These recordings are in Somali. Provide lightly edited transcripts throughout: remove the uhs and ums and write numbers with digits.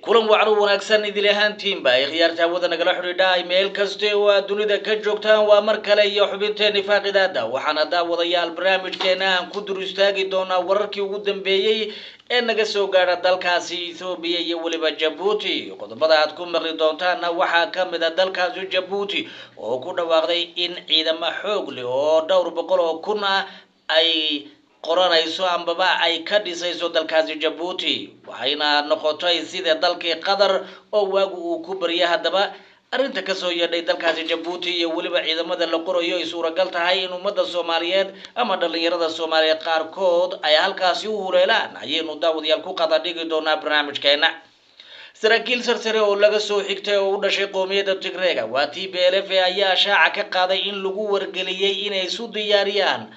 Kulan wacnu wanaagsan idil ahaantiinba ay khiyaarta hawada nagala xidhiidha ay meel kaste oo aad dunida ka joogtaan. Waa mar kale iyo xubinteeni faaqidaada. Waxaana daawadayaal barnaamijkeena aan ku dur istaagi doonaa wararkii ugu dambeeyey ee naga soo gaadha dalkaasi Ethoobiya iyo weliba Jabuuti. Qodobada aad ku maqli doontaana waxaa ka mid a dalkaasi Jabuuti oo ku dhawaaqday in ciidamo xoog leh oo dhowr boqol oo kun ah ay qoranayso ambaba ay ka dhisayso dalkaasi Jabuuti, waxayna noqotay sida dalkii Qatar oo waagu uu ku baryay. Haddaba arrinta kasoo yeedhay dalkaasi Jabuuti iyo weliba ciidamada la qorayo ay suuragal tahay in ummadda Soomaaliyeed ama dhalinyarada Soomaaliyeed qaarkood ay halkaasi u huleelaan ayaynu daawadayaal ku qada dhigi doonaa barnaamijkeena. Saraakiil sarsare oo laga soo xigtay oo u dhashay qoomiyadda Tigreega waa TPLF ayaa shaaca ka qaaday in lagu wargeliyey inay isu diyaariyaan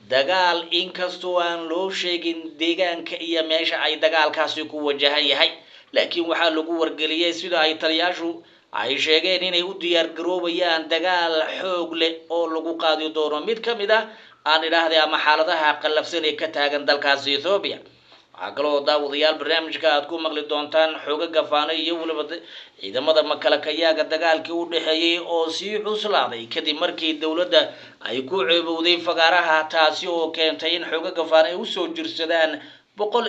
dagaal, inkastoo aan loo sheegin deegaanka iyo meesha ay dagaalkaasi ku wajahan yahay, laakiin waxaa lagu wargeliyey sida ay taliyaashu ay sheegeen inay u diyaar garoobayaan dagaal xoog leh oo lagu qaadi doono mid ka mid ah aan idhaahday ama xaaladaha qallafsan ee ka taagan dalkaasi Ethoobiya. Waxaa kaloo daawadayaal barnaamijka aad ku maqli doontaan xoogaga Faano iyo weliba ciidamada makalakayaaga dagaalkii u dhexeeyey oo sii cuslaaday kadib markii dowladda ay ku ceebowday fagaaraha, taasi oo keentay in xoogaga Faano ay usoo jirsadaan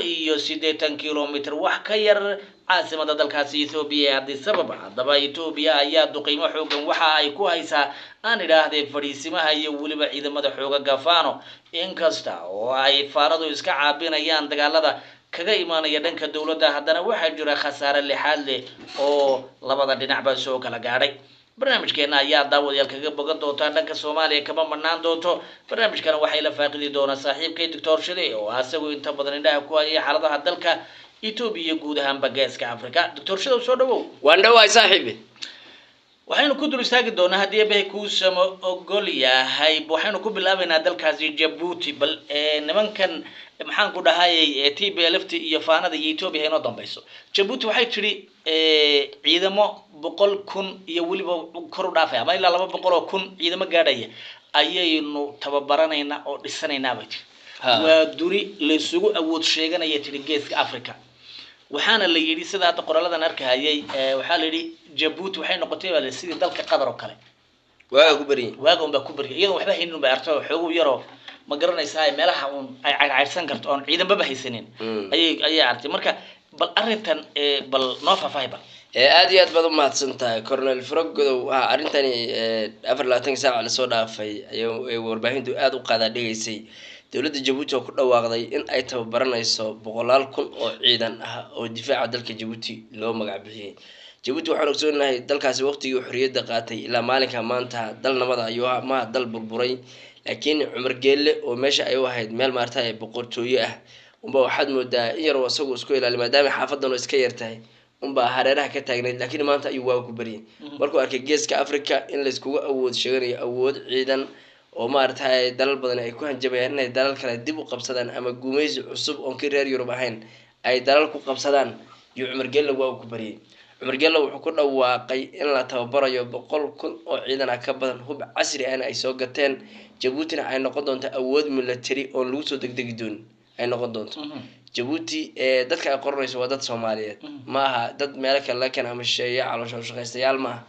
180 kilomitr wax ka yar caasimada dalkaasi Ethoobiya ee Addis Ababa. Haddaba Etoobiya ayaa duqiimo xoogan waxa ay ku haysaa aan idhaahdee fadhiisimaha iyo weliba ciidamada xoogaga Faano, inkasta oo ay Faanadu iska caabinayaan dagaalada kaga imaanaya dhanka dowladda, haddana waxaa jira khasaare lixaad leh oo labada dhinacba soo kala gaadhay. Barnaamijkeena ayaa daawadayaal kaga bogan doontaa dhanka Soomaaliya kama manaan doonto. Barnaamijkana waxay la faaqidi doonaa saaxiibkay Doctor Shide oo asagu inta badan indhaha ku hayay xaaladaha dalka Etoobiya iyo guud ahaanba Geeska Africa. Doctor Shide, soo dhawow. Waan dhawahay, saaxiibi. Waxaynu ku dul istaagi doonaa haddii Eebbahay kuusamo ogol yahay. Waxaynu ku bilaabaynaa dalkaasi Jabuuti. Bal nimankan maxaan ku dhahayay TPLF t iyo Faanada iyo Etoobiya inoo dambeyso. Jabuuti waxay tidhi ciidamo 100,000 iyo weliba kor u dhaafay ama ilaa 200,000 ciidamo gaadhaya ayaynu tababaranaynaa oo dhisanaynaa bay tiri. Waa duni laysugu awood sheeganaya tiri Geeska Africa. Waxaana la yidhi sida hadda qoralladan arkahayay, waxaa la yidhi Jabuuti waxay noqotay baa la sidii dalka Qatar oo kale. Waaga ku bariyay. Waaga un baa ku baryay iyadoon waxba haynin bay arto xoogow yaroo ma garanaysaa meelaha uun ay caydcaydhsan karto oon ciidanbaba haysanin ayay artay. Marka bal arrintan bal noo faahfaahi bal. Aada iyo aad baad umahadsan tahay, Cornel Frogodow. Arrintani 24 saac lasoo dhaafay ay warbaahintu aada u qaadaa dhigaysay dowladda Jabuuti oo ku dhawaaqday in ay tababaranayso boqolaal kun oo ciidan ah oo difaaca dalka Jabuuti loo magac bixiyey. Jabuuti waxaan ogsoonahay dalkaasi waqtigii xorriyadda qaatay ilaa maalinka maanta dal nabada ayuu ahaa, maha dal burburay, laakiin Cumar Geelle oo meesha ay u ahayd meel maarata boqortooyo ah unba waxaad moodaa in yaroo isagu isku ilaali maadaama xaafadan oo iska yar tahay unbaa hareeraha ka taagnayd, laakiin maanta ayuu waaga ku baryay markuu arkay Geeska Africa in layskugu awood sheeganayo awood ciidan oo maaragtay dalal badan ay ku hanjabayaan inay dalal kale dib u qabsadaan ama gumaysi cusub oon kii reer Yurub ahayn ay dalal ku qabsadaan iyo Cumar Geelle waa ku baryay. Cumar Geelle wuxuu ku dhawaaqay in la tababarayo 100,000 oo ciidan ah ka badan, hub casri ahna ay soo gateen, Jabuutina ay noqon doonto awood military oon lagu soo degdegi doonin ay noqon doonto. Jabuuti dadka ay qoranayso waa dad Soomaaliyeed, ma aha dad meelo kale la keen ama shisheeye caloosha shaqaystayaal maaha.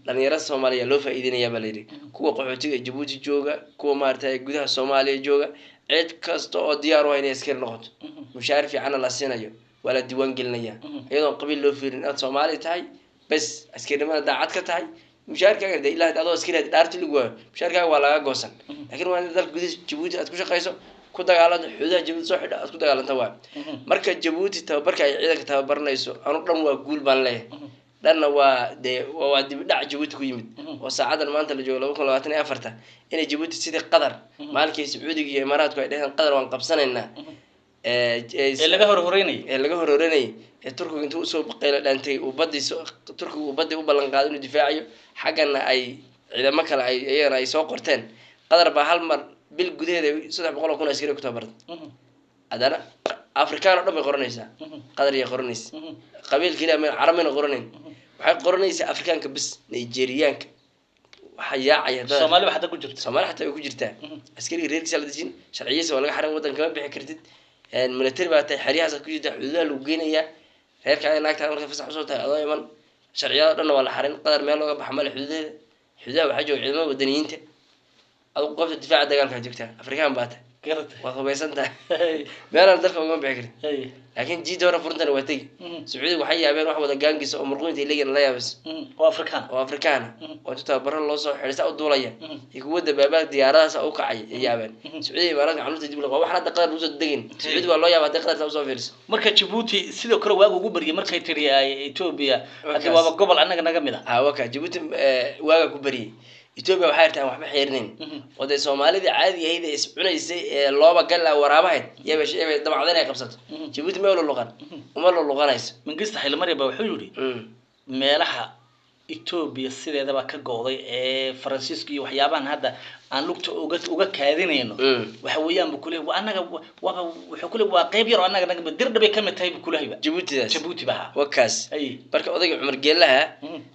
Dhalinyarada Soomaaliya loo faa-iideynayaa baa layidhi, kuwa qaxootiga ee Jabuuti jooga, kuwa maaragtay gudaha Soomaaliya jooga, cid kasta oo diyaar u ah inay askari noqoto, mushaar fiicanna la siinayo, waa la diiwaan gelinaya iyadoon qabiil loo fiirin. Inaad Soomaali tahay bes, askarinimada daacad ka tahay, mushaarkaaga de ilaa adoo askari dhaarti lagu waayo mushaarkaaga waa laga goosan, laakiin waa in dalka gudihiisa Jabuuti aad ku shaqayso, ku dagaalanto, xuduudaha Jabuuti soo xidho aad ku dagaalanta. Waa marka Jabuuti tababarka ay ciidanka tababaranayso anu dhan waa guul baan leeyahay, dhanna waa dee waa dibidhac Jabuuti ku yimid oo saacadan maanta la joogo 2024 inay Jabuuti sidii Qatar maalinkii Sacuudiga iyo Imaaraadku ay dheheen Qatar waan qabsanaynaa ee laga horhoreynayay ee laga horhoreynayay ee Turkigu intuu usoo qaylo dhaantay uu badii Turkigu uu badii u ballan qaaday inuu difaacayo, xaggana ay ciidamo kale ay iyagana ay soo qorteen. Qatar baa hal mar bil gudaheeda 300,000 askari ku tababartay. Haddana Afrikaan oo dhan bay qoranaysaa. Qatar yay qoranaysa qabiilka ilaa meel caramayna qoranayn, waxay qoranaysaa Afrikaanka bis, Nigeriyaanka waxaa yaacaya Soomaali ba xataa ku jirta. Soomaali xataa way ku jirtaa. Askariga reerkiisa la dejin, sharciyadiisa waa laga xarin, waddan kama bixi kartid, military baa tahay, xeryahaas ku jirta, xuduudaha lagu geynayaa. Reerka ay naagtaa markay fasax usoo tahay adoo iman, sharciyada dhanna waa la xarin. Qadar meel looga baxa male. Xuduudeeda, xuduudaha waxaa jooga ciidamada wadaniyiinta. Adigu qofta difaaca dagaalkaa joogtaa, Afrikaan baa tahay. Garata. Waad hubaysan tahay, meelaan dalka ugama bixi karin. Hay. Laakiin jiida hore furintana waa tegi. Sacuudiga waxay yaabeen wax wada gaangisa oo murquinta leeyihin la yaabayso. Oo Afrikaan. Oo Afrikaana oo inta tababaro loo soo xidhay saa u duulaya iyo kuwa dabaabaad diyaaradahaas u kacay ay yaabeen. Sacuudiga, Imaaraadka canuurta dib waa waxaan hadda Qadar lagu soo degin. Sacuudi waa loo yaaba hadday Qadar saa usoo fiiriso. Marka Jabuuti sidoo kale waaga ugu baryay markay tiri ay Ethiopia hadii Wakaas. waaba gobol annaga naga mid ah. Ha, waka Jabuuti waaga ku bariyey. Ethiopia waxay rabtaa aan waxba xeerinayn oo dee Soomaalidii caadiga ahayd ee is cunaysay ee looba galla waraabahayd yaba damacda inay qabsato. Jabuuti ma luluqan, uma luluqanayso. Mangista Xilmaria baa wuxuu yidhi meelaha Ethiopia sideedaba ka go'day ee Faransiiska iyo waxyaabahan hadda aan lugta uga kaadinayno waxa weeyaan buu kuleeyahay waa annaga, waaba wuxuu kuleeyahay waa qayb yar oo annaga naga mid dirdhabay ka mid tahay buu kuleeyahay Jabuutidaas. Jabuuti baha. Wakaas. Ay. Marka odayga Cumar Geelaha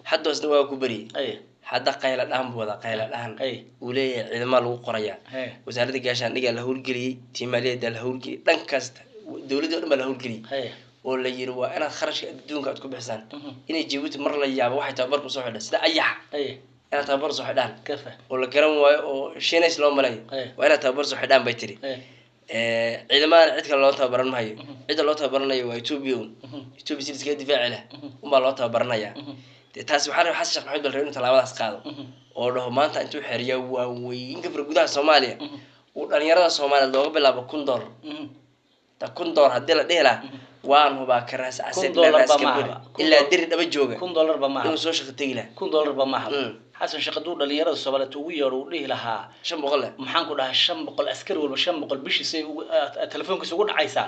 hadda hoosna waa ku bariyey. Ay. Hadda qayla dhahan buu wadaa, qayla dhahan Ay. uu leeyahay ciidamaa lagu qorayaa. Hey. Wasaaradda gaashaandhigaa la howlgeliyey, tiimaaliyaddaa la howlgeliyey, dhan kasta dowladda o dhan baa la howlgeliyey Hey. oo la yiri waa inaad kharashka adduunka aad ku bixisaan inay Jabuuti mar la yaabo waxay tababarku soo xidha sida ayaxa Ay. inaad tababar soo xidhaan Kafa. oo la garan waayo oo shiinays loo malayo. Ay. Waa inaad tababar soo xidhaan bay tiri. Hey. Ciidamadan cid kale loo tababaran mahayo, cidda loo tababaranayo waa Ethiopia un. Ethiopia si iskaga difaaci lah unbaa loo tababaranayaa. Dee taasi waxaa rabay Xasan Sheekh Maxamed bal rabay inuu tallaabadaas qaado oo dhaho maanta intuu xeriyaa waaweynka fara gudaha Soomaaliya uu dhalinyarada Soomaaliya looga bilaabo $1000. Ta $1000 haddii la dhihi lahaa waan hubaa karaas $1000 ba maaha. ilaa diri dhaba jooga $1000 ba maaha. Inuu soo shaqo tegi lahaa. $1000 ba maaha. Xasan Sheekh hadduu dhalinyarada Soomaaliyeed ugu yeedho uu dhihi lahaa 500 leh. Maxaan ku dhahaa, 500 askari walba 500 bishiisay telefoonkiisa ugu dhacaysaa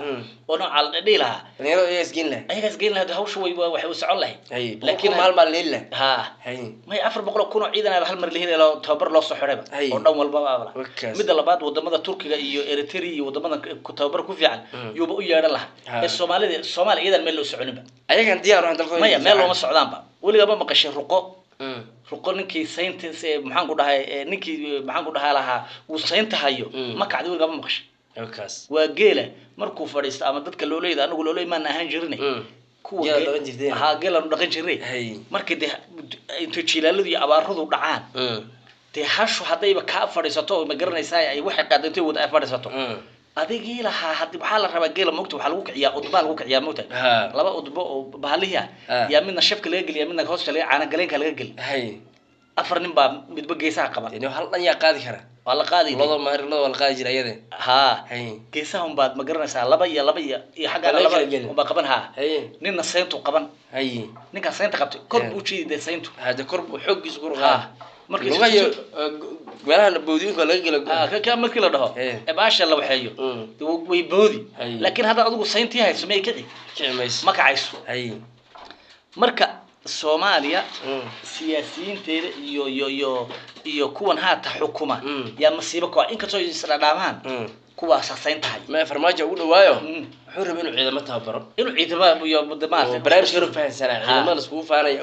oo noocaa la dhihi lahaa. Dhalinyarada iyaga isgeyn lahaa. Ayagaas geyn lahaa hawsha way waxay u socon lahayd. Hay. Laakiin Laakiin hal maal leeli lahaa. Ha. Hay. May 400,000 oo ciidan hal mar la heli lahaa oo tababar loo soo xidhayba Hay. oo dhan walbaba abla. Wakaas. Midda labaad, wadamada Turkiga iyo Eritrea iyo wadamada ku tababar ku fiican yuuba u yeedhan lahaa. Ha. Ee Soomaalida, Soomaaliya iyadan meel loo soconinba. Ayagan diyaar waxaan dalkooda Maya, meel difaacan. looma socdaanba. Weligaa ma maqashay ruqo ruqo ninkii saynta maxaan ku dhahay ninkii maxaan ku dhahaa lahaa uu saynta hayo ma kacdi? Weligaa ma maqashay? Wakaas. Waa geela markuu fadhiisto ama dadka looleyda, anagu looley maan ahaan jirine kuwa Geela dhaqan jirteen. Haa, geelaanu dhaqan jirnay. Hay. Markii dee inta jilaaladu iyo abaaradu dhacaan dee hashu haddayba kaa fadhiisato oo ma garanaysaa ay waxay qaado intay wada ay fadhiisato adigii lahaa haddi waxaa la rabaa geela mogta waxaa lagu kiciyaa udbaa lagu kiciyaa mogta Ha. laba udbo oo bahalihii ah Ha. yaa midna shafka laga geliya, midna hoosta laga caana galeenka laga geli. Hay. Afar nin baa midba geesaha qaban. Dee hal dhan yaa qaadi kara? Waa la qaadi. Lodo maari, lodo waa la qaadi jira iyade. Haa. Hay. Geesaha unbaad ma garanaysaa laba iyo laba iyo iyo xaggaana Waa laga laba kala gelin. unbaa qaban haa. Hay. Ninna sayntu qaban. Hay. Ninkaa saynta qabtay kor Yeah. buu jiidi dee sayntu. Hada kor buu xooggiisu kor u Ha. qaada. Markii Lugaha iyo meelaha boodiyinka laga gelo. Ha, ka markii la dhaho Eh. ee baasha la waxeeyo dee way boodi. Hay. Laakiin hadda adigu sayntii hayso may kici. Kici mayso. Ma kacayso. Hay. Marka Soomaaliya siyaasiyiinteeda iyo kuwan haata xukuma yaa masiibo ku ah inkastoo isla dhaamaan kuwaasa sayntahay. Ma Farmaajo ugu dhawaayo wuxuu rabay inuu ciidamo tababaro inuu ciidamada iyo oo maaragtay barnaamijka hore fahansanaa Ha. ciidamada laiskugu faanaya.